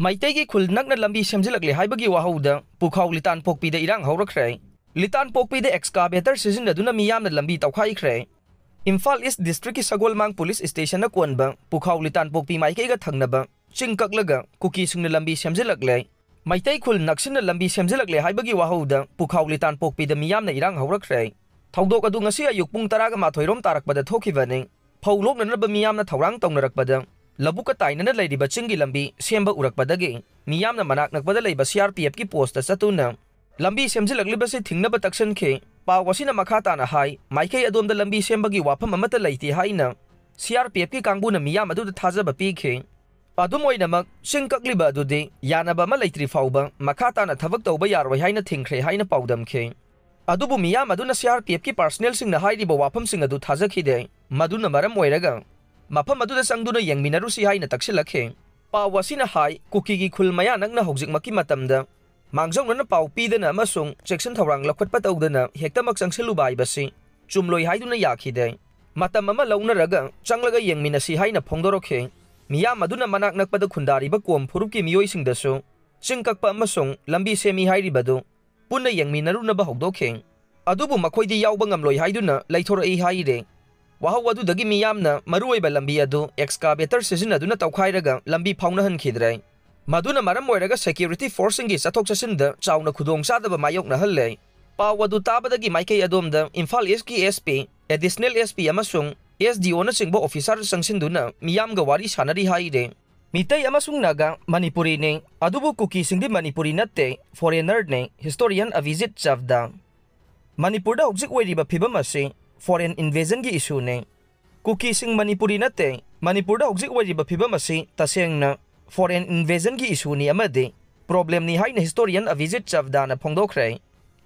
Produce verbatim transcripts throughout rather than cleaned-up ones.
ꯃꯩꯇꯩꯒꯤ ꯈꯨꯜ ꯅꯛꯅ ꯂꯝꯕꯤ ꯁꯦꯝꯖꯤꯜꯂꯛꯂꯦ ꯍꯥꯏꯕꯒꯤ ꯋꯥꯍꯧꯗ ꯄꯨꯈꯥꯎ ꯂꯤꯇꯥꯟꯄꯣꯛꯄꯤꯗ ꯏꯔꯥꯡ ꯍꯧꯔꯛꯈ꯭ꯔꯦ꯫ ꯂꯤꯇꯥꯟꯄꯣꯛꯄꯤꯗ excavator ꯁꯤꯖꯤꯟꯅꯗꯨꯅ ꯃꯤꯌꯥꯝꯅ ꯂꯝꯕꯤ ꯇꯧꯈꯥꯏꯈ꯭ꯔꯦ꯫ ꯏꯝꯐꯥꯜ ꯏꯁ ꯗꯤꯁꯇ꯭ꯔꯤꯛꯀꯤ ꯁꯒꯣꯜꯃꯥꯡ ꯄꯨꯂꯤꯁ ꯁ꯭ꯇꯦꯁꯟꯅ ꯀꯣꯟꯕ ꯄꯨꯈꯥꯎ ꯂꯤꯇꯥꯟꯄꯣꯛꯄꯤ ꯃꯥꯏꯀꯩꯒ ꯊꯪꯅꯕ ꯆꯤꯡ ꯀꯛꯂꯒ ꯀꯨꯀꯤꯁꯤꯡꯅ ꯂꯝꯕꯤ ꯁꯦꯝꯖꯤꯜꯂꯛꯂꯦ꯫ ꯃꯩꯇꯩ ꯈꯨꯜ ꯅꯛꯁꯤꯟꯅ ꯂꯝꯕꯤ ꯁꯦꯝꯖꯤꯜꯂꯛꯂꯦ ꯍꯥꯏꯕꯒꯤ ꯋꯥꯍꯧꯗ ꯄꯨꯈꯥꯎ ꯂꯤꯇꯥꯟꯄꯣꯛꯄꯤꯗ ꯃꯤꯌꯥꯝꯅ ꯏꯔꯥꯡ ꯍꯧꯔꯛꯈ꯭ꯔꯦ꯫ ꯊꯧꯗꯣꯛ ꯑꯗꯨ ꯉꯁꯤ ꯑꯌꯨꯛ ꯄꯨꯡ ꯇꯔꯥꯒ ꯃꯥꯊꯣꯏ ꯔꯣꯝ ꯇꯥꯔꯛꯄꯗ ꯊꯣꯛꯈꯤꯕꯅꯤ꯫ ꯐꯧ ꯂꯣꯛꯅꯅꯕ ꯃꯤꯌꯥꯝꯅ ꯊꯧꯔꯥꯡ ꯇꯧꯅꯔꯛꯄꯗ ꯂꯧꯕꯨꯛꯀ ꯇꯥꯏꯅꯅ ꯂꯩꯔꯤꯕ ꯆꯤꯡꯒꯤ ꯂꯝꯕꯤ ꯁꯦꯝꯕ ꯎꯔꯛꯄꯗꯒꯤ ꯃꯤꯌꯥꯝꯅ ꯃꯅꯥꯛ ꯅꯛꯄꯗ ꯂꯩꯕ ꯁꯤ ꯑꯥꯔ ꯄꯤ ꯑꯦꯐꯀꯤ ꯄꯣꯁꯇ ꯆꯠꯇꯨꯅ ꯂꯝꯕꯤ ꯁꯦꯝꯖꯤꯜꯂꯛꯂꯤꯕꯁꯤ ꯊꯤꯡꯅꯕ ꯇꯛꯁꯤꯟꯈꯤ꯫ ꯄꯥꯎ ꯑꯁꯤꯅ ꯃꯈꯥ ꯇꯥꯅ ꯍꯥꯏ, ꯃꯥꯏꯀꯩ ꯑꯗꯣꯝꯗ ꯂꯝꯕꯤ ꯁꯦꯝꯕꯒꯤ ꯋꯥꯐꯝ ꯑꯃꯠꯇ ꯂꯩꯇꯦ ꯍꯥꯏꯅ ꯁꯤ ꯑꯥꯔ ꯄꯤ ꯑꯦꯐꯀꯤ ꯀꯥꯡꯕꯨꯅ ꯃꯤꯌꯥꯝ ꯑꯗꯨꯗ ꯊꯥꯖꯕ ꯄꯤꯈꯤ꯫ ꯑꯗꯨꯝ ꯑꯣꯏꯅꯃꯛ, ꯆꯤꯡ ꯀꯛꯂꯤꯕ ꯑꯗꯨꯗꯤ ꯌꯥꯅꯕ ꯑꯃ ꯂꯩꯇ꯭ꯔꯤ ꯐꯥꯎꯕ ꯃꯈꯥ ꯇꯥꯅ ꯊꯕꯛ ꯇꯧꯕ ꯌꯥꯔꯣꯏ ꯍꯥꯏꯅ ꯊꯤꯡꯈ꯭ꯔꯦ ꯍꯥꯏꯅ ꯄꯥꯎꯗꯝꯈꯤ꯫ ꯑꯗꯨꯕꯨ ꯃꯤꯌꯥꯝ ꯑꯗꯨꯅ ꯁꯤ ꯑꯥꯔ ꯄꯤ ꯑꯦꯐꯀꯤ ꯄꯥꯔꯁꯅꯦꯜꯁꯤꯡꯅ ꯍꯥꯏꯔꯤꯕ ꯋꯥꯐꯝꯁꯤꯡ ꯑꯗꯨ ꯊꯥꯖꯈꯤꯗꯦ꯫ ꯃꯗꯨꯅ ꯃꯔꯝ ꯑꯣꯏꯔꯒ ꯃꯐꯝ ꯑꯗꯨꯗ ꯆꯪꯗꯨꯅ ꯌꯦꯡꯃꯤꯟꯅꯔꯨꯁꯤ ꯍꯥꯏꯅ ꯇꯛꯁꯤꯜꯂꯛꯈꯤ꯫ ꯄꯥꯎ ꯑꯁꯤꯅ ꯍꯥꯏ, ꯀꯨꯀꯤꯒꯤ ꯈꯨꯜ ꯃꯌꯥ ꯅꯛꯅ ꯍꯧꯖꯤꯛꯃꯛꯀꯤ ꯃꯇꯝꯗ ꯃꯥꯡꯖꯧꯅꯅ ꯄꯥꯎ ꯄꯤꯗꯅ ꯑꯃꯁꯨꯡ ꯆꯦꯛꯁꯤꯟ ꯊꯧꯔꯥꯡ ꯂꯧꯈꯠꯄ ꯇꯧꯗꯅ ꯍꯦꯛꯇꯃꯛ ꯆꯪꯁꯤꯜꯂꯨꯕ ꯍꯥꯏꯕꯁꯤ ꯆꯨꯝꯂꯣꯏ ꯍꯥꯏꯗꯨꯅ ꯌꯥꯈꯤꯗꯦ꯫ ꯃꯇꯝ ꯑꯃ ꯂꯧꯅꯔꯒ ꯆꯪꯂꯒ ꯌꯦꯡꯃꯤꯟꯅꯁꯤ ꯍꯥꯏꯅ ꯐꯣꯡꯗꯣꯔꯛꯈꯤ꯫ ꯃꯤꯌꯥꯝ ꯑꯗꯨꯅ ꯃꯅꯥꯛ ꯅꯛꯄꯗ ꯈꯨꯟꯗꯥꯔꯤꯕ ꯀꯣꯝ ꯐꯨꯔꯨꯞꯀꯤ ꯃꯤꯑꯣꯏꯁꯤꯡꯗꯁꯨ ꯆꯤꯡ ꯀꯛꯄ ꯑꯃꯁꯨꯡ ꯂꯝꯕꯤ ꯁꯦꯝꯃꯤ ꯍꯥꯏꯔꯤꯕꯗꯨ ꯄꯨꯟꯅ ꯌꯦꯡꯃꯤꯟꯅꯔꯨꯅꯕ ꯍꯧꯗꯣꯛꯈꯤ꯫ ꯑꯗꯨꯕꯨ ꯃꯈꯣꯏꯗꯤ ꯌꯥꯎꯕ ꯉꯝꯂꯣꯏ ꯍꯥꯏꯗꯨꯅ ꯂꯩꯊꯣꯔꯛꯏ ꯍꯥꯏꯔꯦ꯫ ꯋꯥꯍꯧ ꯑꯗꯨꯗꯒꯤ ꯃꯤꯌꯥꯝꯅ ꯃꯔꯨꯑꯣꯏꯕ ꯂꯝꯕꯤ ꯑꯗꯨ excavator ꯁꯤꯖꯤꯟꯅꯗꯨꯅ ꯇꯧꯈꯥꯏꯔꯒ ꯂꯝꯕꯤ ꯐꯥꯎꯅꯍꯟꯈꯤꯗ꯭ꯔꯦ꯫ ꯃꯗꯨꯅ ꯃꯔꯝ ꯑꯣꯏꯔꯒ security force ꯁꯤꯡꯒꯤ ꯆꯠꯊꯣꯛ ꯆꯠꯁꯤꯟꯗ ꯆꯥꯎꯅ ꯈꯨꯗꯣꯡꯆꯥꯗꯕ ꯃꯥꯌꯣꯛꯅꯍꯜꯂꯦ꯫ ꯄꯥꯎ ꯑꯗꯨ ꯇꯥꯕꯗꯒꯤ ꯃꯥꯏꯀꯩ ꯑꯗꯣꯝꯗ ꯏꯝꯐꯥꯜ ꯏꯁꯀꯤ S P, additional S P ꯑꯃꯁꯨꯡ ꯑꯦꯁ ꯗꯤ ꯑꯣꯅꯆꯤꯡꯕ ꯑꯣꯐꯤꯁꯥꯔ ꯆꯪꯁꯤꯟꯗꯨꯅ ꯃꯤꯌꯥꯝꯒ ꯋꯥꯔꯤ ꯁꯥꯟꯅꯔꯤ ꯍꯥꯏꯔꯦ꯫ ꯃꯤꯇꯩ ꯑꯃꯁꯨꯡ ꯅꯥꯒꯥ ꯃꯅꯤꯄꯨꯔꯤꯅꯤ, ꯑꯗꯨꯕꯨ ꯀꯨꯀꯤꯁꯤꯡꯗꯤ ꯃꯅꯤꯄꯨꯔꯤ ꯅꯠꯇꯦ, ꯐꯣꯔꯦꯅꯔꯅꯤ, ꯍꯤꯁꯇꯣꯔꯤꯌꯟ ꯑꯚꯤꯖꯤꯠ ꯆꯥꯚꯗꯥ꯫ ꯃꯅꯤꯄꯨꯔꯗ ꯍꯧꯖꯤꯛ ꯑꯣꯏꯔꯤꯕ ꯐꯤꯕꯝ ꯑꯁꯤ ꯐꯣꯔꯦꯟ ꯏꯟꯚꯦꯖꯟꯒꯤ ꯏꯁꯨꯅꯤ꯫ ꯀꯨꯀꯤꯁꯤꯡ ꯃꯅꯤꯄꯨꯔꯤ ꯅꯠꯇꯦ꯫ ꯃꯅꯤꯄꯨꯔꯗ ꯍꯧꯖꯤꯛ ꯑꯣꯏꯔꯤꯕ ꯐꯤꯕꯝ ꯑꯁꯤ ꯇꯁꯦꯡꯅ ꯐꯣꯔꯦꯟ ꯏꯟꯚꯦꯖꯟꯒꯤ ꯏꯁꯨꯅꯤ ꯑꯃꯗꯤ ꯄ꯭ꯔꯣꯕ꯭ꯂꯦꯝꯅꯤ ꯍꯥꯏꯅ ꯍꯤꯁꯇꯣꯔꯤꯌꯟ ꯑꯚꯤꯖꯤꯠ ꯆꯥꯚꯗꯥꯅ ꯐꯣꯡꯗꯣꯛꯈ꯭ꯔꯦ꯫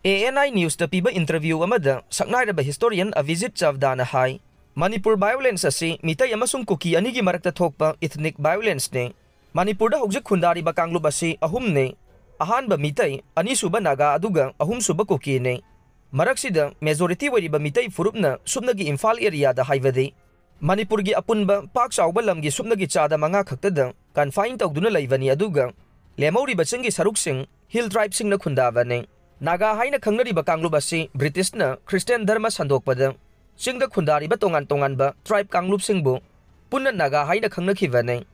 ꯑꯦ ꯑꯦꯟ ꯑꯥꯏ ꯅ꯭ꯌꯨꯁꯇ ꯄꯤꯕ ꯏꯟꯇꯔꯚ꯭ꯌꯨ ꯑꯃꯗ ꯁꯛꯅꯥꯏꯔꯕ ꯍꯤꯁꯇꯣꯔꯤꯌꯟ ꯑꯚꯤꯖꯤꯠ ꯆꯥꯚꯗꯥꯅ ꯍꯥꯏ, ꯃꯅꯤꯄꯨꯔ ꯚꯥꯏꯑꯣꯂꯦꯟꯁ ꯑꯁꯤ ꯃꯤꯇꯩ ꯑꯃꯁꯨꯡ ꯀꯨꯀꯤ ꯑꯅꯤꯒꯤ ꯃꯔꯛꯇ ꯊꯣꯛꯄ ꯏꯊꯅꯤꯛ ꯚꯥꯏꯑꯣꯂꯦꯟꯁꯅꯤ꯫ ꯃꯅꯤꯄꯨꯔꯗ ꯍꯧꯖꯤꯛ ꯈꯨꯟꯗꯥꯔꯤꯕ ꯀꯥꯡꯂꯨꯞ ꯑꯁꯤ ꯑꯍꯨꯝꯅꯤ꯫ ꯑꯍꯥꯟꯕ ꯃꯤꯇꯩ, ꯑꯅꯤꯁꯨꯕ ꯅꯥꯒꯥ, ꯑꯗꯨꯒ ꯑꯍꯨꯝꯁꯨꯕ ꯀꯨꯀꯤꯅꯤ꯫ ꯃꯔꯛꯁꯤꯗ ꯃꯦꯖꯣꯔꯤꯇꯤ ꯑꯣꯏꯔꯤꯕ ꯃꯤꯇꯩ ꯐꯨꯔꯨꯞꯅ ꯁꯨꯞꯅꯒꯤ ꯏꯝꯐꯥꯜ ꯑꯦꯔꯤꯌꯥꯗ, ꯍꯥꯏꯕꯗꯤ ꯃꯅꯤꯄꯨꯔꯒꯤ ꯑꯄꯨꯟꯕ ꯄꯥꯛ ꯆꯥꯎꯕ ꯂꯝꯒꯤ ꯁꯨꯞꯅꯒꯤ ꯆꯥꯗ ꯃꯉꯥ ꯈꯛꯇꯗ confine ꯇꯧꯗꯨꯅ ꯂꯩꯕꯅꯤ, ꯑꯗꯨꯒ ꯂꯦꯝꯍꯧꯔꯤꯕ ꯆꯤꯡꯒꯤ ꯁꯔꯨꯛꯁꯤꯡ hill tribeꯁꯤꯡꯅ ꯈꯨꯟꯗꯥꯕꯅꯤ꯫ ꯅꯥꯒꯥ ꯍꯥꯏꯅ ꯈꯪꯅꯔꯤꯕ ꯀꯥꯡꯂꯨꯞ ꯑꯁꯤ ꯕ꯭ꯔꯤꯇꯤꯁꯅ ꯈ꯭ꯔꯤꯁꯇꯤꯌꯥꯟ ꯙꯔꯃ ꯁꯟꯗꯣꯛꯄꯗ ꯆꯤꯡꯗ ꯈꯨꯟꯗꯥꯔꯤꯕ ꯇꯣꯉꯥꯟ ꯇꯣꯉꯥꯟꯕ tribe ꯀꯥꯡꯂꯨꯞꯁꯤꯡꯕꯨ ꯄꯨꯟꯅ ꯅꯥꯒꯥ ꯍꯥꯏꯅ ꯈꯪꯅꯈꯤꯕꯅꯤ꯫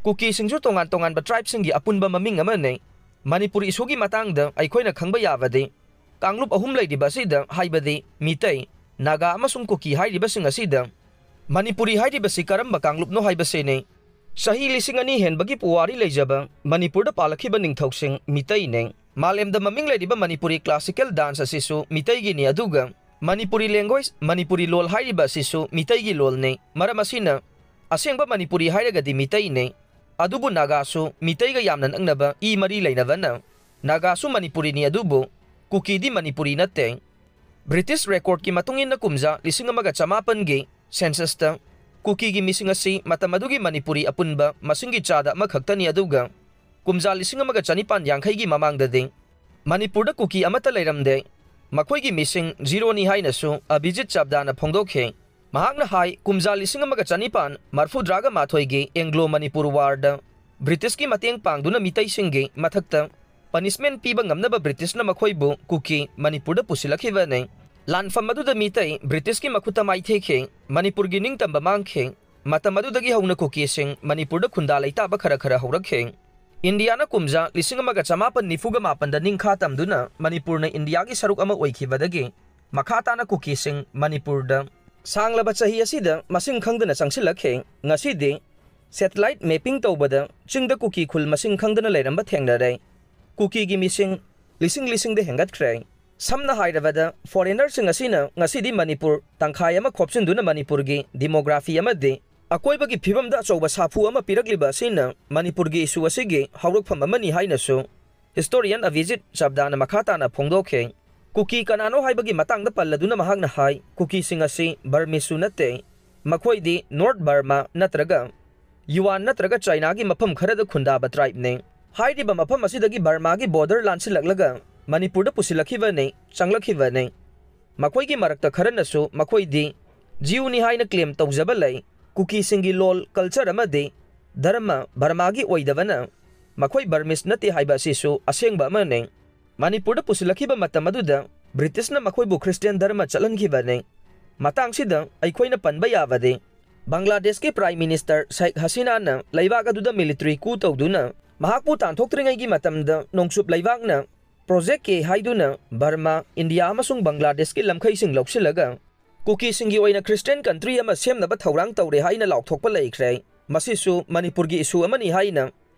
ꯀꯨꯀꯤꯁꯤꯡꯁꯨ ꯇꯣꯉꯥꯟ ꯇꯣꯉꯥꯟꯕ tribeꯁꯤꯡꯒꯤ ꯑꯄꯨꯟꯕ ꯃꯃꯤꯡ ꯑꯃꯅꯤ꯫ ꯃꯅꯤꯄꯨꯔ issueꯒꯤ ꯃꯇꯥꯡꯗ ꯑꯩꯈꯣꯏꯅ ꯈꯪꯕ ꯌꯥꯕꯗꯤ, ꯀꯥꯡꯂꯨꯞ ꯑꯍꯨꯝ ꯂꯩꯔꯤꯕ ꯑꯁꯤꯗ, ꯍꯥꯏꯕꯗꯤ ꯃꯤꯇꯩ, ꯅꯥꯒꯥ ꯑꯃꯁꯨꯡ ꯀꯨꯀꯤ ꯍꯥꯏꯔꯤꯕꯁꯤꯡ ꯑꯁꯤꯗ ꯃꯅꯤꯄꯨꯔꯤ ꯍꯥꯏꯔꯤꯕꯁꯤ ꯀꯔꯝꯕ ꯀꯥꯡꯂꯨꯞꯅꯣ ꯍꯥꯏꯕꯁꯤꯅꯤ꯫ ꯆꯍꯤ ꯂꯤꯁꯤꯡ ꯑꯅꯤ ꯍꯦꯟꯕꯒꯤ ꯄꯨꯋꯥꯔꯤ ꯂꯩꯖꯕ ꯃꯅꯤꯄꯨꯔꯗ ꯄꯥꯜꯂꯛꯈꯤꯕ ꯅꯤꯡꯊꯧꯁꯤꯡ ꯃꯤꯇꯩꯅꯤ꯫ ꯃꯥꯂꯦꯝꯗ ꯃꯃꯤꯡ ꯂꯩꯔꯤꯕ ꯃꯅꯤꯄꯨꯔꯤ classical dance ꯑꯁꯤꯁꯨ ꯃꯤꯇꯩꯒꯤꯅꯤ, ꯑꯗꯨꯒ ꯃꯅꯤꯄꯨꯔꯤ language, ꯃꯅꯤꯄꯨꯔꯤ ꯂꯣꯜ ꯍꯥꯏꯔꯤꯕ ꯑꯁꯤꯁꯨ ꯃꯤꯇꯩꯒꯤ ꯂꯣꯜꯅꯤ꯫ ꯃꯔꯝ ꯑꯁꯤꯅ, ꯑꯁꯦꯡꯕ ꯃꯅꯤꯄꯨꯔꯤ ꯍꯥꯏꯔꯒꯗꯤ ꯃꯤꯇꯩꯅꯤ꯫ ꯑꯗꯨꯕꯨ ꯅꯥꯒꯥꯁꯨ ꯃꯤꯇꯩꯒ ꯌꯥꯝꯅ ꯅꯛꯅꯕ ꯏ ꯃꯔꯤ ꯂꯩꯅꯕꯅ, ꯅꯥꯒꯥꯁꯨ ꯃꯅꯤꯄꯨꯔꯤꯅꯤ, ꯑꯗꯨꯕꯨ ꯀꯨꯀꯤꯗꯤ ꯃꯅꯤꯄꯨꯔꯤ ꯅꯠꯇꯦ꯫ ꯕ꯭ꯔꯤꯇꯤꯁ recordꯀꯤ ꯃꯇꯨꯡ ꯏꯟꯅ, ꯀꯨꯝꯖꯥ ꯂꯤꯁꯤꯡ ꯑꯃꯒ ꯆꯃꯥꯄꯟꯒꯤ censusꯇ ꯀꯨꯀꯤꯒꯤ ꯃꯤꯁꯤꯡ ꯑꯁꯤ ꯃꯇꯝ ꯑꯗꯨꯒꯤ ꯃꯅꯤꯄꯨꯔꯤ ꯑꯄꯨꯟꯕ ꯃꯁꯤꯡꯒꯤ ꯆꯥꯗ ꯑꯃꯈꯛꯇꯅꯤ, ꯑꯗꯨꯒ ꯀꯨꯝꯖꯥ ꯂꯤꯁꯤꯡ ꯑꯃꯒ ꯆꯅꯤꯄꯥꯟ ꯌꯥꯡꯈꯩꯒꯤ ꯃꯃꯥꯡꯗꯗꯤ ꯃꯅꯤꯄꯨꯔꯗ ꯀꯨꯀꯤ ꯑꯃꯠꯇ ꯂꯩꯔꯝꯗꯦ꯫ ꯃꯈꯣꯏꯒꯤ ꯃꯤꯁꯤꯡ zeroꯅꯤ ꯍꯥꯏꯅꯁꯨ ꯑꯚꯤꯖꯤꯠ ꯆꯥꯕꯗꯥꯅ ꯐꯣꯡꯗꯣꯛꯈꯤ꯫ ꯃꯍꯥꯛꯅ ꯍꯥꯏ, ꯀꯨꯝꯖꯥ ꯂꯤꯁꯤꯡ ꯑꯃꯒ ꯆꯅꯤꯄꯥꯟ ꯃꯔꯐꯨꯇꯔꯥꯒ ꯃꯥꯊꯣꯏꯒꯤ Anglo Manipur Warꯗ ꯕ꯭ꯔꯤꯇꯤꯁꯀꯤ ꯃꯇꯦꯡ ꯄꯥꯡꯗꯨꯅ ꯃꯤꯇꯩꯁꯤꯡꯒꯤ ꯃꯊꯛꯇ punishment ꯄꯤꯕ ꯉꯝꯅꯕ ꯕ꯭ꯔꯤꯇꯤꯁꯅ ꯃꯈꯣꯏꯕꯨ ꯀꯨꯀꯤ ꯃꯅꯤꯄꯨꯔꯗ ꯄꯨꯁꯤꯜꯂꯛꯈꯤꯕꯅꯤ꯫ ꯂꯥꯟꯐꯝ ꯑꯗꯨꯗ ꯃꯤꯇꯩ ꯕ꯭ꯔꯤꯇꯤꯁꯀꯤ ꯃꯈꯨꯠꯇ ꯃꯥꯏꯊꯤꯈꯤ꯫ ꯃꯅꯤꯄꯨꯔꯒꯤ ꯅꯤꯡꯇꯝꯕ ꯃꯥꯡꯈꯤ꯫ ꯃꯇꯝ ꯑꯗꯨꯗꯒꯤ ꯍꯧꯅ ꯀꯨꯀꯤꯁꯤꯡ ꯃꯅꯤꯄꯨꯔꯗ ꯈꯨꯟꯗꯥ ꯂꯩꯇꯥꯕ ꯈꯔ ꯈꯔ ꯍꯧꯔꯛꯈꯤ꯫ ꯏꯟꯗꯤꯌꯥꯅ ꯀꯨꯝꯖꯥ ꯂꯤꯁꯤꯡ ꯑꯃꯒ ꯆꯃꯥꯄꯟ ꯅꯤꯐꯨꯒ ꯃꯥꯄꯟꯗ ꯅꯤꯡꯈꯥ ꯇꯝꯗꯨꯅ ꯃꯅꯤꯄꯨꯔꯅ ꯏꯟꯗꯤꯌꯥꯒꯤ ꯁꯔꯨꯛ ꯑꯃ ꯑꯣꯏꯈꯤꯕꯗꯒꯤ ꯃꯈꯥ ꯇꯥꯅ ꯀꯨꯀꯤꯁꯤꯡ ꯃꯅꯤꯄꯨꯔꯗ ꯁꯥꯡꯂꯕ ꯆꯍꯤ ꯑꯁꯤꯗ ꯃꯁꯤꯡ ꯈꯪꯗꯅ ꯆꯪꯁꯤꯜꯂꯛꯈꯤ꯫ ꯉꯁꯤꯗꯤ satellite mapping ꯇꯧꯕꯗ ꯆꯤꯡꯗ ꯀꯨꯀꯤ ꯈꯨꯜ ꯃꯁꯤꯡ ꯈꯪꯗꯅ ꯂꯩꯔꯝꯕ ꯊꯦꯡꯅꯔꯦ꯫ ꯀꯨꯀꯤꯒꯤ ꯃꯤꯁꯤꯡ ꯂꯤꯁꯤꯡ ꯂꯤꯁꯤꯡꯗ ꯍꯦꯟꯒꯠꯈ꯭ꯔꯦ꯫ ꯁꯝꯅ ꯍꯥꯏꯔꯕꯗ, foreignerꯁꯤꯡ ꯑꯁꯤꯅ ꯉꯁꯤꯗꯤ ꯃꯅꯤꯄꯨꯔ ꯇꯪꯈꯥꯏ ꯑꯃ ꯈꯣꯞꯆꯤꯟꯗꯨꯅ ꯃꯅꯤꯄꯨꯔꯒꯤ demography ꯑꯃꯗꯤ ꯑꯀꯣꯏꯕꯒꯤ ꯐꯤꯕꯝꯗ ꯑꯆꯧꯕ ꯁꯥꯐꯨ ꯑꯃ ꯄꯤꯔꯛꯂꯤꯕ ꯑꯁꯤꯅ ꯃꯅꯤꯄꯨꯔꯒꯤ issue ꯑꯁꯤꯒꯤ ꯍꯧꯔꯛꯐꯝ ꯑꯃꯅꯤ ꯍꯥꯏꯅꯁꯨ historian ꯑꯚꯤꯖꯤꯠ ꯆꯥꯕꯗꯥꯅ ꯃꯈꯥ ꯇꯥꯅ ꯐꯣꯡꯗꯣꯛꯈꯤ꯫ ꯀꯨꯀꯤ ꯀꯅꯥꯅꯣ ꯍꯥꯏꯕꯒꯤ ꯃꯇꯥꯡꯗ ꯄꯜꯂꯗꯨꯅ ꯃꯍꯥꯛꯅ ꯍꯥꯏ, ꯀꯨꯀꯤꯁꯤꯡ ꯑꯁꯤ ꯕꯔꯃꯤꯁꯁꯨ ꯅꯠꯇꯦ, ꯃꯈꯣꯏꯗꯤ North Burma ꯅꯠꯇ꯭ꯔꯒ ꯌꯨꯋꯥꯟ ꯅꯠꯇ꯭ꯔꯒ ꯆꯥꯏꯅꯥꯒꯤ ꯃꯐꯝ ꯈꯔꯗ ꯈꯨꯟꯗꯥꯕ tribeꯅꯤ꯫ ꯍꯥꯏꯔꯤꯕ ꯃꯐꯝ ꯑꯁꯤꯗꯒꯤ ꯕꯔꯃꯥꯒꯤ border ꯂꯥꯟꯁꯤꯜꯂꯛꯂꯒ ꯃꯅꯤꯄꯨꯔꯗ ꯄꯨꯁꯤꯜꯂꯛꯈꯤꯕꯅꯤ, ꯆꯪꯂꯛꯈꯤꯕꯅꯤ꯫ ꯃꯈꯣꯏꯒꯤ ꯃꯔꯛꯇ ꯈꯔꯅꯁꯨ ꯃꯈꯣꯏꯗꯤ ꯖꯤꯎꯅꯤ ꯍꯥꯏꯅ claim ꯇꯧꯖꯕ ꯂꯩ꯫ ꯀꯨꯀꯤꯁꯤꯡꯒꯤ ꯂꯣꯜ, culture ꯑꯃꯗꯤ ꯙꯔꯃ ꯕꯔꯃꯥꯒꯤ ꯑꯣꯏꯗꯕꯅ ꯃꯈꯣꯏ ꯕꯔꯃꯤꯁ ꯅꯠꯇꯦ ꯍꯥꯏꯕ ꯑꯁꯤꯁꯨ ꯑꯁꯦꯡꯕ ꯑꯃꯅꯤ꯫ ꯃꯅꯤꯄꯨꯔꯗ ꯄꯨꯁꯤꯜꯂꯛꯈꯤꯕ ꯃꯇꯝ ꯑꯗꯨꯗ ꯕ꯭ꯔꯤꯇꯤꯁꯅ ꯃꯈꯣꯏꯕꯨ ꯈ꯭ꯔꯤꯁꯇꯤꯌꯥꯟ ꯙꯔꯃ ꯆꯠꯍꯟꯈꯤꯕꯅꯤ꯫ ꯃꯇꯥꯡꯁꯤꯗ ꯑꯩꯈꯣꯏꯅ ꯄꯟꯕ ꯌꯥꯕꯗꯤ, ꯕꯪꯒ꯭ꯂꯥꯗꯦꯁꯀꯤ ꯄ꯭ꯔꯥꯏꯝ ꯃꯤꯅꯤꯁꯇꯔ ꯁꯦꯈ ꯍꯁꯤꯅꯥꯅ ꯂꯩꯕꯥꯛ ꯑꯗꯨꯗ ꯃꯤꯂꯤꯇꯔꯤ ꯀꯨ ꯇꯧꯗꯨꯅ ꯃꯍꯥꯛꯄꯨ ꯇꯥꯟꯊꯣꯛꯇ꯭ꯔꯤꯉꯩꯒꯤ ꯃꯇꯝꯗ ꯅꯣꯡꯆꯨꯞ ꯂꯩꯕꯥꯛꯅ ꯄ꯭ꯔꯣꯖꯦꯛ ꯀꯦ ꯍꯥꯏꯗꯨꯅ ꯕꯔꯃꯥ, ꯏꯟꯗꯤꯌꯥ ꯑꯃꯁꯨꯡ ꯕꯪꯒ꯭ꯂꯥꯗꯦꯁꯀꯤ ꯂꯝꯈꯩꯁꯤꯡ ꯂꯧꯁꯤꯜꯂꯒ ꯀꯨꯀꯤꯁꯤꯡꯒꯤ ꯑꯣꯏꯅ ꯈ꯭ꯔꯤꯁꯇꯤꯌꯥꯟ ꯀꯟꯇ꯭ꯔꯤ ꯑꯃ ꯁꯦꯝꯅꯕ ꯊꯧꯔꯥꯡ ꯇꯧꯔꯦ ꯍꯥꯏꯅ ꯂꯥꯎꯊꯣꯛꯄ ꯂꯩꯈ꯭ꯔꯦ꯫ ꯃꯁꯤꯁꯨ ꯃꯅꯤꯄꯨꯔꯒꯤ ꯏꯁꯨ ꯑꯃꯅꯤ ꯍꯥꯏꯅ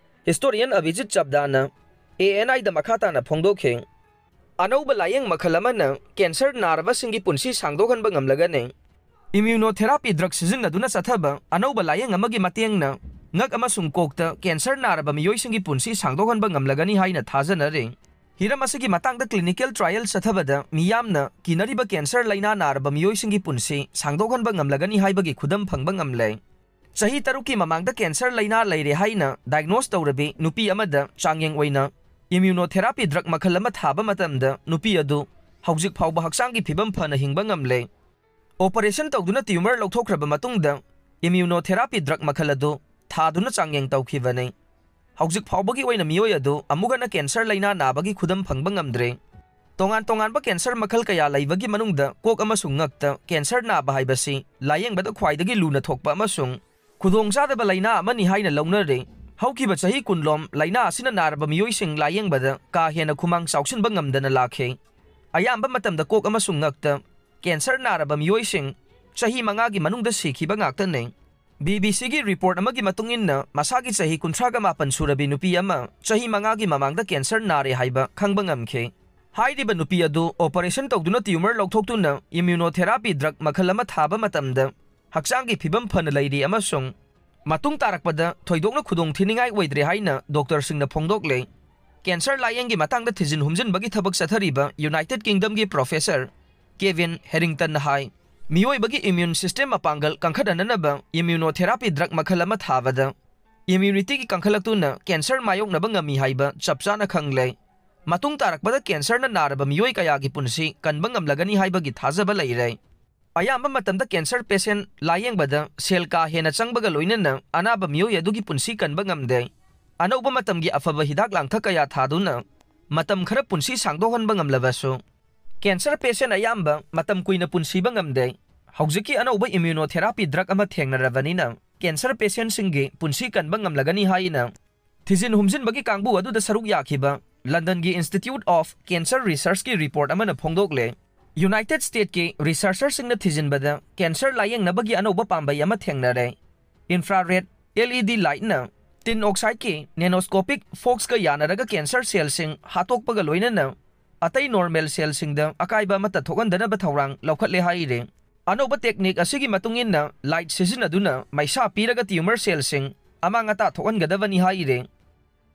ꯍꯤꯁꯇꯣꯔꯤꯌꯟ ꯑꯕꯤꯖꯤꯠ ꯆꯕꯗꯥꯅ ꯑꯦ ꯑꯦꯟ ꯑꯥꯏꯗ ꯃꯈꯥ ꯇꯥꯅ ꯐꯣꯡꯗꯣꯛꯈꯤ꯫ ꯑꯅꯧꯕ ꯂꯥꯌꯦꯡ ꯃꯈꯜ ꯑꯃꯅ ꯀꯦꯟꯁꯔ ꯅꯥꯔꯕꯁꯤꯡꯒꯤ ꯄꯨꯟꯁꯤ ꯁꯥꯡꯗꯣꯛꯍꯟꯕ ꯉꯝꯂꯒꯅꯤ꯫ ꯏꯝꯌꯨꯅꯣꯊꯦꯔꯥꯄꯤ ꯗ꯭ꯔꯒ ꯁꯤꯖꯤꯟꯅꯗꯨꯅ ꯆꯠꯊꯕ ꯑꯅꯧꯕ ꯂꯥꯌꯦꯡ ꯑꯃꯒꯤ ꯃꯇꯦꯡꯅ ꯉꯛ ꯑꯃꯁꯨꯡ ꯀꯣꯛꯇ ꯀꯦꯟꯁꯔ ꯅꯥꯔꯕ ꯃꯤꯑꯣꯏꯁꯤꯡꯒꯤ ꯄꯨꯟꯁꯤ ꯁꯥꯡꯗꯣꯛꯍꯟꯕ ꯉꯝꯂꯒꯅꯤ ꯍꯥꯏꯅ ꯊꯥꯖꯅꯔꯤ꯫ ꯍꯤꯔꯝ ꯑꯁꯤꯒꯤ ꯃꯇꯥꯡꯗ ꯀ꯭ꯂꯤꯅꯤꯀꯦꯜ ꯇ꯭ꯔꯥꯏꯌꯦꯜ ꯆꯠꯊꯕꯗ ꯃꯤꯌꯥꯝꯅ ꯀꯤꯅꯔꯤꯕ ꯀꯦꯟꯁꯔ ꯂꯥꯏꯅꯥ ꯅꯥꯔꯕ ꯃꯤꯑꯣꯏꯁꯤꯡꯒꯤ ꯄꯨꯟꯁꯤ ꯁꯥꯡꯗꯣꯛꯍꯟꯕ ꯉꯝꯂꯒꯅꯤ ꯍꯥꯏꯕꯒꯤ ꯈꯨꯗꯝ ꯐꯪꯕ ꯉꯝꯂꯦ꯫ ꯆꯍꯤ ꯇꯔꯨꯛꯀꯤ ꯃꯃꯥꯡꯗ ꯀꯦꯟꯁꯔ ꯂꯥꯏꯅꯥ ꯂꯩꯔꯦ ꯍꯥꯏꯅ ꯗꯥꯏꯒꯅꯣꯁ ꯇꯧꯔꯕꯤ ꯅꯨꯄꯤ ꯑꯃꯗ ꯆꯥꯡꯌꯦꯡ ꯑꯣꯏꯅ ꯏꯝꯌꯨꯅꯣꯊꯦꯔꯥꯄꯤ ꯗ꯭ꯔꯒ ꯃꯈꯜ ꯑꯃ ꯊꯥꯕ ꯃꯇꯝꯗ ꯅꯨꯄꯤ ꯑꯗꯨ ꯍꯧꯖꯤꯛ ꯐꯥꯎꯕ ꯍꯛꯆꯥꯡꯒꯤ ꯐꯤꯕꯝ ꯐꯅ ꯍꯤꯡꯕ ꯉꯝꯂꯦ꯫ ꯑꯣꯄꯔꯦꯁꯟ ꯇꯧꯗꯨꯅ ꯇ꯭ꯌꯨꯃꯔ ꯂꯧꯊꯣꯛꯈ꯭ꯔꯕ ꯃꯇꯨꯡꯗ ꯏꯝꯌꯨꯅꯣꯊꯦꯔꯥꯄꯤ ꯗ꯭ꯔꯒ ꯃꯈꯜ ꯑꯗꯨ ꯊꯥꯗꯨꯅ ꯆꯥꯡꯌꯦꯡ ꯇꯧꯈꯤꯕꯅꯤ꯫ ꯍꯧꯖꯤꯛ ꯐꯥꯎꯕꯒꯤ ꯑꯣꯏꯅ ꯃꯤꯑꯣꯏ ꯑꯗꯨ ꯑꯃꯨꯛ ꯍꯟꯅ ꯀꯦꯟꯁꯔ ꯂꯥꯏꯅꯥ ꯅꯥꯕꯒꯤ ꯈꯨꯗꯝ ꯐꯪꯕ ꯉꯝꯗ꯭ꯔꯦ꯫ ꯇꯣꯉꯥꯟ ꯇꯣꯉꯥꯟꯕ ꯀꯦꯟꯁꯔ ꯃꯈꯜ ꯀꯌꯥ ꯂꯩꯕꯒꯤ ꯃꯅꯨꯡꯗ ꯀꯣꯛ ꯑꯃꯁꯨꯡ ꯉꯛꯇ ꯀꯦꯟꯁꯔ ꯅꯥꯕ ꯍꯥꯏꯕꯁꯤ ꯂꯥꯌꯦꯡꯕꯗ ꯈ꯭ꯋꯥꯏꯗꯒꯤ ꯂꯨꯅ ꯊꯣꯛꯄ ꯑꯃꯁꯨꯡ ꯈꯨꯗꯣꯡꯆꯥꯗꯕ ꯂꯥꯏꯅꯥ ꯑꯃꯅꯤ ꯍꯥꯏꯅ ꯂꯧꯅꯔꯦ꯫ ꯍꯧꯈꯤꯕ ꯆꯍꯤ ꯀꯨꯟꯂꯣꯝ ꯂꯥꯏꯅꯥ ꯑꯁꯤꯅ ꯅꯥꯔꯕ ꯃꯤꯑꯣꯏꯁꯤꯡ ꯂꯥꯌꯦꯡꯕꯗ ꯀꯥ ꯍꯦꯟꯅ ꯈꯨꯃꯥꯡ ꯆꯥꯎꯁꯤꯟꯕ ꯉꯝꯗꯅ ꯂꯥꯛꯈꯤ꯫ ꯑꯌꯥꯝꯕ ꯃꯇꯝꯗ ꯀꯣꯛ ꯑꯃꯁꯨꯡ ꯉꯛꯇ ꯀꯦꯟꯁꯔ ꯅꯥꯔꯕ ꯃꯤꯑꯣꯏꯁꯤꯡ ꯆꯍꯤ ꯃꯉꯥꯒꯤ ꯃꯅꯨꯡꯗ ꯁꯤꯈꯤꯕ ꯉꯥꯛꯇꯅꯤ꯫ ꯕꯤ ꯕꯤ ꯁꯤꯒꯤ ꯔꯤꯄꯣꯔꯠ ꯑꯃꯒꯤ ꯃꯇꯨꯡ ꯏꯟꯅ, ꯃꯁꯥꯒꯤ ꯆꯍꯤ ꯀꯨꯟꯊ꯭ꯔꯥꯒ ꯃꯥꯄꯟ ꯁꯨꯔꯕꯤ ꯅꯨꯄꯤ ꯑꯃ ꯆꯍꯤ ꯃꯉꯥꯒꯤ ꯃꯃꯥꯡꯗ ꯀꯦꯟꯁꯔ ꯅꯥꯔꯦ ꯍꯥꯏꯕ ꯈꯪꯕ ꯉꯝꯈꯤ꯫ ꯍꯥꯏꯔꯤꯕ ꯅꯨꯄꯤ ꯑꯗꯨ ꯑꯣꯄꯔꯦꯁꯟ ꯇꯧꯗꯨꯅ ꯇ꯭ꯌꯨꯃꯔ ꯂꯧꯊꯣꯛꯇꯨꯅ ꯏꯝꯌꯨꯅꯣꯊꯦꯔꯥꯄꯤ ꯗ꯭ꯔꯒ ꯃꯈꯜ ꯑꯃ ꯊꯥꯕ ꯃꯇꯝꯗ ꯍꯛꯆꯥꯡꯒꯤ ꯐꯤꯕꯝ ꯐꯅ ꯂꯩꯔꯤ ꯑꯃꯁꯨꯡ ꯃꯇꯨꯡ ꯇꯥꯔꯛꯄꯗ ꯊꯣꯏꯗꯣꯛꯅ ꯈꯨꯗꯣꯡ ꯊꯤꯅꯤꯡꯉꯥꯏ ꯑꯣꯏꯗ꯭ꯔꯦ ꯍꯥꯏꯅ ꯗꯣꯛꯇꯔꯁꯤꯡꯅ ꯐꯣꯡꯗꯣꯛꯂꯦ꯫ ꯀꯦꯟꯁꯔ ꯂꯥꯌꯦꯡꯒꯤ ꯃꯇꯥꯡꯗ ꯊꯤꯖꯤꯟ ꯍꯨꯝꯖꯤꯟꯕꯒꯤ ꯊꯕꯛ ꯆꯠꯊꯔꯤꯕ ꯌꯨꯅꯥꯏꯇꯦꯗ ꯀꯤꯡꯗꯝꯒꯤ ꯄ꯭ꯔꯣꯐꯦꯁꯔ ꯀꯦꯚꯤꯟ ꯍꯦꯔꯤꯡꯇꯟꯅ ꯍꯥꯏ, ꯃꯤꯑꯣꯏꯕꯒꯤ ꯏꯝꯌꯨꯟ ꯁꯤꯁꯇꯦꯝ ꯃꯄꯥꯡꯒꯜ ꯀꯟꯈꯠꯍꯟꯅꯅꯕ ꯏꯝꯌꯨꯅꯣꯊꯦꯔꯥꯄꯤ ꯗ꯭ꯔꯒ ꯃꯈꯜ ꯑꯃ ꯊꯥꯕꯗ ꯏꯝꯌꯨꯅꯤꯇꯤꯒꯤ ꯀꯟꯈꯠꯂꯛꯇꯨꯅ ꯀꯦꯟꯁꯔ ꯃꯥꯌꯣꯛꯅꯕ ꯉꯝꯃꯤ ꯍꯥꯏꯕ ꯆꯞ ꯆꯥꯅ ꯈꯪꯂꯦ꯫ ꯃꯇꯨꯡ ꯇꯥꯔꯛꯄꯗ ꯀꯦꯟꯁꯔꯅ ꯅꯥꯔꯕ ꯃꯤꯑꯣꯏ ꯀꯌꯥꯒꯤ ꯄꯨꯟꯁꯤ ꯀꯟꯕ ꯉꯝꯂꯒꯅꯤ ꯍꯥꯏꯕꯒꯤ ꯊꯥꯖꯕ ꯂꯩꯔꯦ꯫ ꯑꯌꯥꯝꯕ ꯃꯇꯝꯗ cancer patient ꯂꯥꯌꯦꯡꯕꯗ ꯁꯦꯜ ꯀꯥ ꯍꯦꯟꯅ ꯆꯪꯕꯒ ꯂꯣꯏꯅꯅ ꯑꯅꯥꯕ ꯃꯤꯑꯣꯏ ꯑꯗꯨꯒꯤ ꯄꯨꯟꯁꯤ ꯀꯟꯕ ꯉꯝꯗꯦ꯫ ꯑꯅꯧꯕ ꯃꯇꯝꯒꯤ ꯑꯐꯕ ꯍꯤꯗꯥꯛ ꯂꯥꯡꯊꯛ ꯀꯌꯥ ꯊꯥꯗꯨꯅ ꯃꯇꯝ ꯈꯔ ꯄꯨꯟꯁꯤ ꯁꯥꯡꯗꯣꯛꯍꯟꯕ ꯉꯝꯂꯕꯁꯨ, cancer patient ꯑꯌꯥꯝꯕ ꯃꯇꯝ ꯀꯨꯏꯅ ꯄꯨꯟꯁꯤꯕ ꯉꯝꯗꯦ꯫ ꯍꯧꯖꯤꯛꯀꯤ ꯑꯅꯧꯕ immunotherapy drug ꯑꯃ ꯊꯦꯡꯅꯔꯕꯅꯤꯅ cancer patientꯁꯤꯡꯒꯤ ꯄꯨꯟꯁꯤ ꯀꯟꯕ ꯉꯝꯂꯒꯅꯤ ꯍꯥꯏꯅ ꯊꯤꯖꯤꯟ ꯍꯨꯝꯖꯤꯟꯕꯒꯤ ꯀꯥꯡꯕꯨ ꯑꯗꯨꯗ ꯁꯔꯨꯛ ꯌꯥꯈꯤꯕ Londonꯒꯤ Institute of Cancer Researchꯀꯤ report ꯑꯃꯅ ꯐꯣꯡꯗꯣꯛꯂꯦ꯫ United Statesꯀꯤ researcherꯁꯤꯡꯅ ꯊꯤꯖꯤꯟꯕꯗ cancer ꯂꯥꯌꯦꯡꯅꯕꯒꯤ ꯑꯅꯧꯕ ꯄꯥꯝꯕꯩ ꯑꯃ ꯊꯦꯡꯅꯔꯦ꯫ Infrared LED lightꯅ tin oxideꯀꯤ nanoscopic forceꯀ ꯌꯥꯅꯔꯒ cancer cellꯁꯤꯡ ꯍꯥꯠꯇꯣꯛꯄꯒ ꯂꯣꯏꯅꯅ ꯑꯇꯩ normal cellꯁꯤꯡꯗ ꯑꯀꯥꯏꯕ ꯑꯃꯠꯇ ꯊꯣꯛꯍꯟꯗꯅꯕ ꯊꯧꯔꯥꯡ ꯂꯧꯈꯠꯂꯦ ꯍꯥꯏꯔꯤ꯫ ꯑꯅꯧꯕ technique ꯑꯁꯤꯒꯤ ꯃꯇꯨꯡ ꯏꯟꯅ light ꯁꯤꯖꯤꯟꯅꯗꯨꯅ ꯃꯩꯁꯥ ꯄꯤꯔꯒ tumor cellꯁꯤꯡ ꯑꯃꯥꯡ ꯑꯇꯥ ꯊꯣꯛꯍꯟꯒꯗꯕꯅꯤ ꯍꯥꯏꯔꯤ꯫